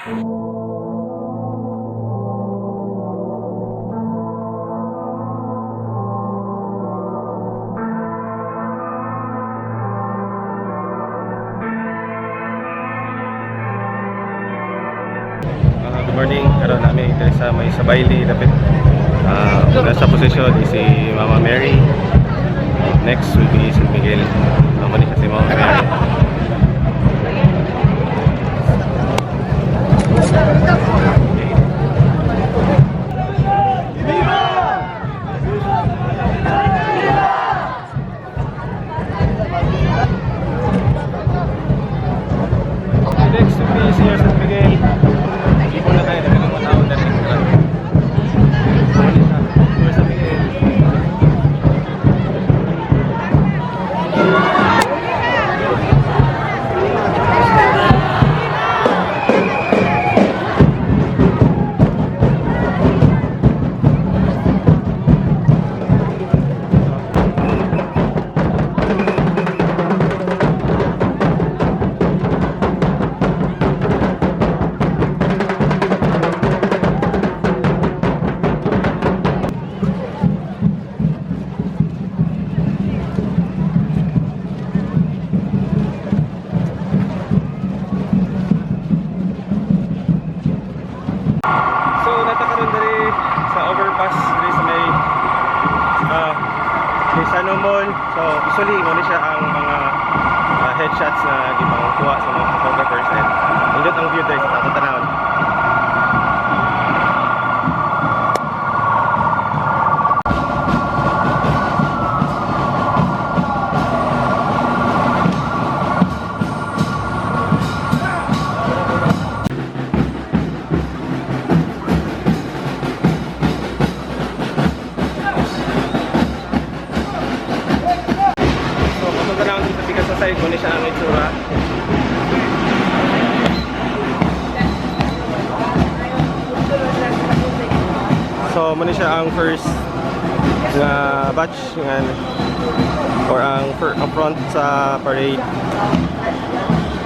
Good morning. Karon namin diri sa may sa Bailey dapit. Nasa posisyon is si Mama Mary. Next will be San Miguel. Mama ni siya si Mama Mary. Okay. Next will be Senior San Miguel. Ipon na tayo, dami ng mga tao dali. Muna siya, Senior San Miguel. So, nata karon diri sa overpass diri sa may Misano Mall. So, usually mo ni siya ang mga headshots na gipangkuha sa mga photographers and nindot ang view diri sa atong tanawon. So, kung tanawon sa bigas sa side mo ni siya ang itsura. So, mo ni siya ang first nga batch nga or ang front sa parade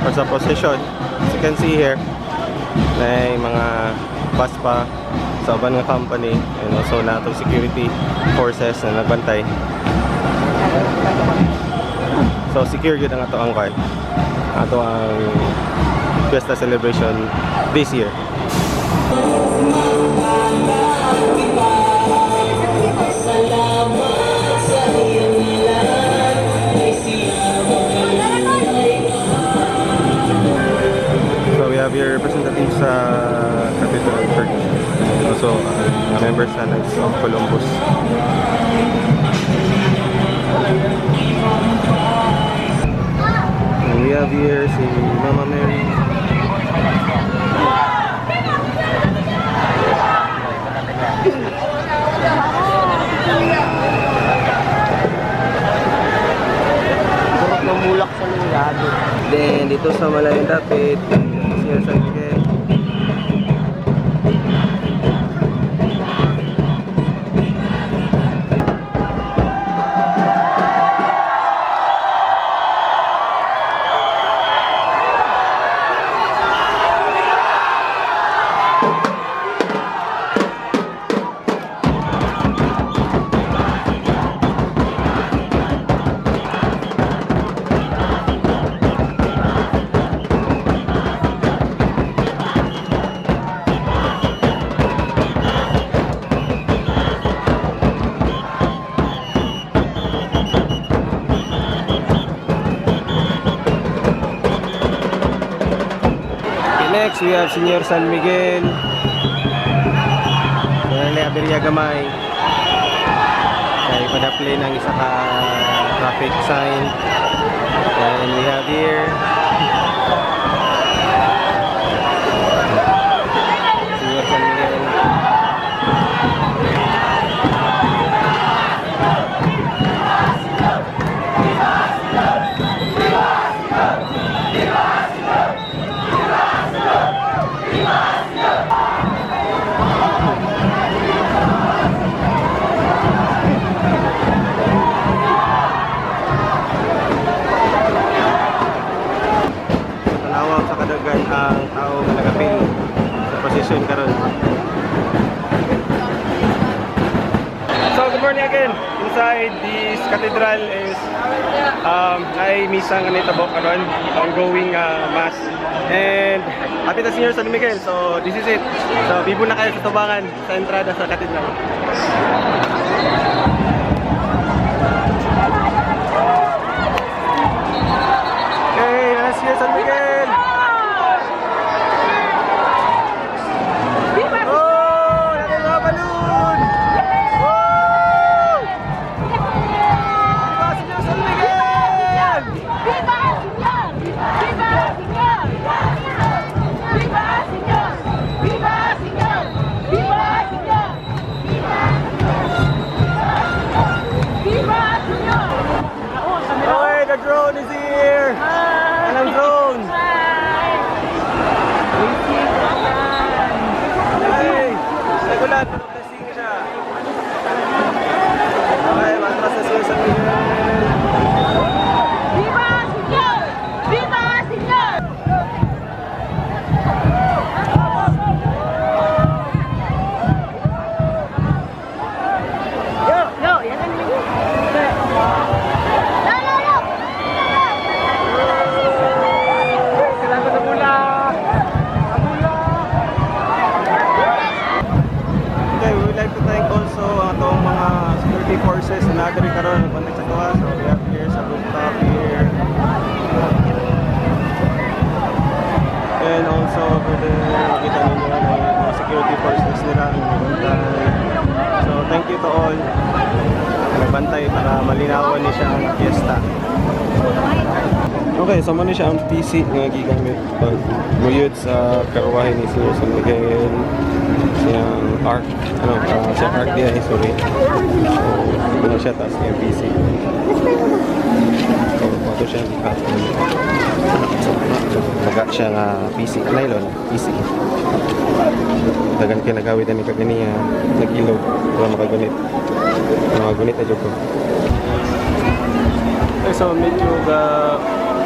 or sa procession. As you can see here, na mga bus pa sa uban nga company and also na atong security forces na nagbantay. So secure gyud ang ato ang kwan. Ato ang fiesta celebration this year. So we have here representatives sa Cathedral Church and also members sa Knights of Columbus. And we have here si Mama Mary. Sarap ng bulak sa lado. Then dito sa Malayang Dapit, Senior San Miguel. Okay, next we have Senior San Miguel. Then Aberia Gamay. Kay padapli ng isa ka traffic sign. And we have here Senior San Miguel. Tanawa sa kadagan ang tao nga nagapil. Procession karon. So good morning again. Inside this cathedral is ay misa nga nitabo karon, ongoing mass. And happy ta Senior San Miguel. So this is it. So bibo na kayo sa tubangan sa entrada sa cathedral. Okay, nasa Senior San Miguel. Oh, natin mga balloon! Woo! Viva Señor San Miguel! Viva Señor! Viva Señor! Viva Señor! Viva Señor! Viva Señor! Viva Señor! Okay, the drone is here! Anong drone? Hey! Nagulat, pero blessing siya. Okay, matras na Señor San Miguel. Viva Señor! Viva Señor! Yo, yo, yan ang No, no, no! Kailangan sa bula! Sa bula! Okay, we would like to thank also ang atong mga security forces na nadiri karon nagkontak sa tuwa. So we have here sa rooftop here. And also over there, makita ninyo na yung mga security forces nila ang nagbantay. So thank you to all nagbantay para malinawan ni siya ang fiesta. Okay, so mao ni siya ang PC nga gigamit pag muyod sa karwahe ni Sir San Miguel, siyang arc, ano, siyang arc diay, sorry. So, ano siya, taas niya PC. So, ato siya gikat. So, taga siya nga PC, nylon, PC. Dagan kay nagawid ani kaganiya, nag-ilog para makagunit. Makagunit na jud ko. Okay, so medyo ga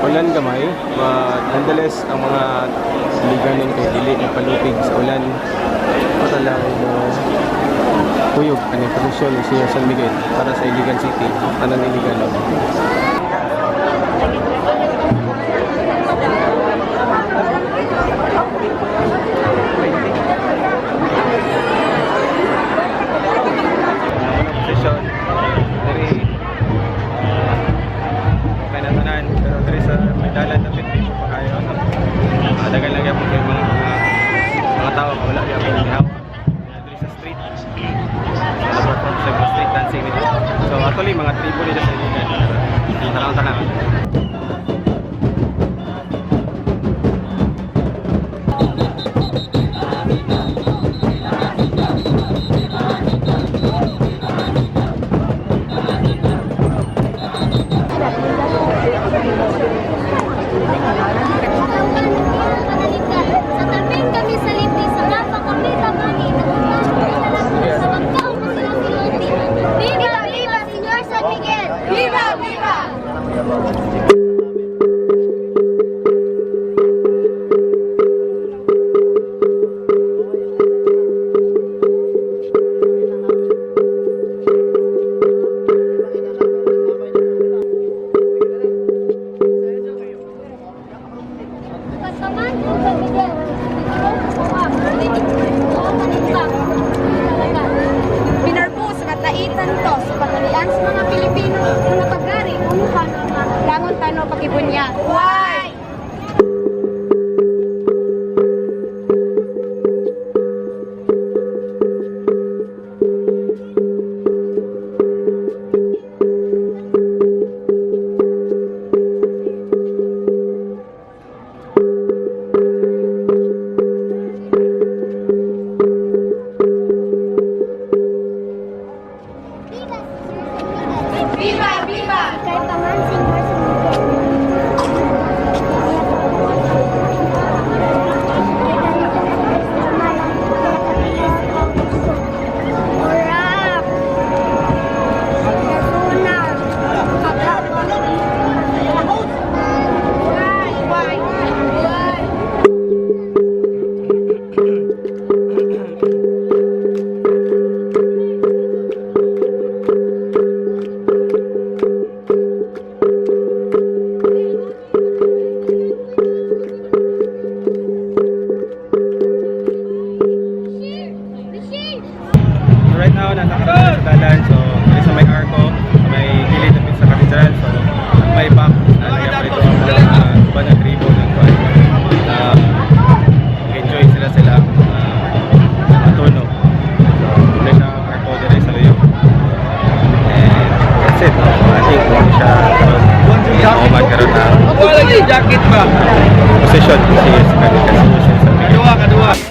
ulan gamay, but nonetheless ang mga liganon kay dili nagpalupig sa ulan. Para lang mo kuyog ang posisyon ni Senior San Miguel para sa Iligan City, tanan Iliganon. Ang posisyon diri okay na tanan, pero diri sa may dalan dapat di mo pa kayo ano, dagan lang gyapon kay mga tao nga wala gyapon gihawa diri sa street na perform sa mga street dancing nito. So actually mga tribo nila sa Iligan. Miguel. So, I think mo siya karon mo man karon ang Wala yung jacket ba? position si Senior San Miguel. Kadua, kadua.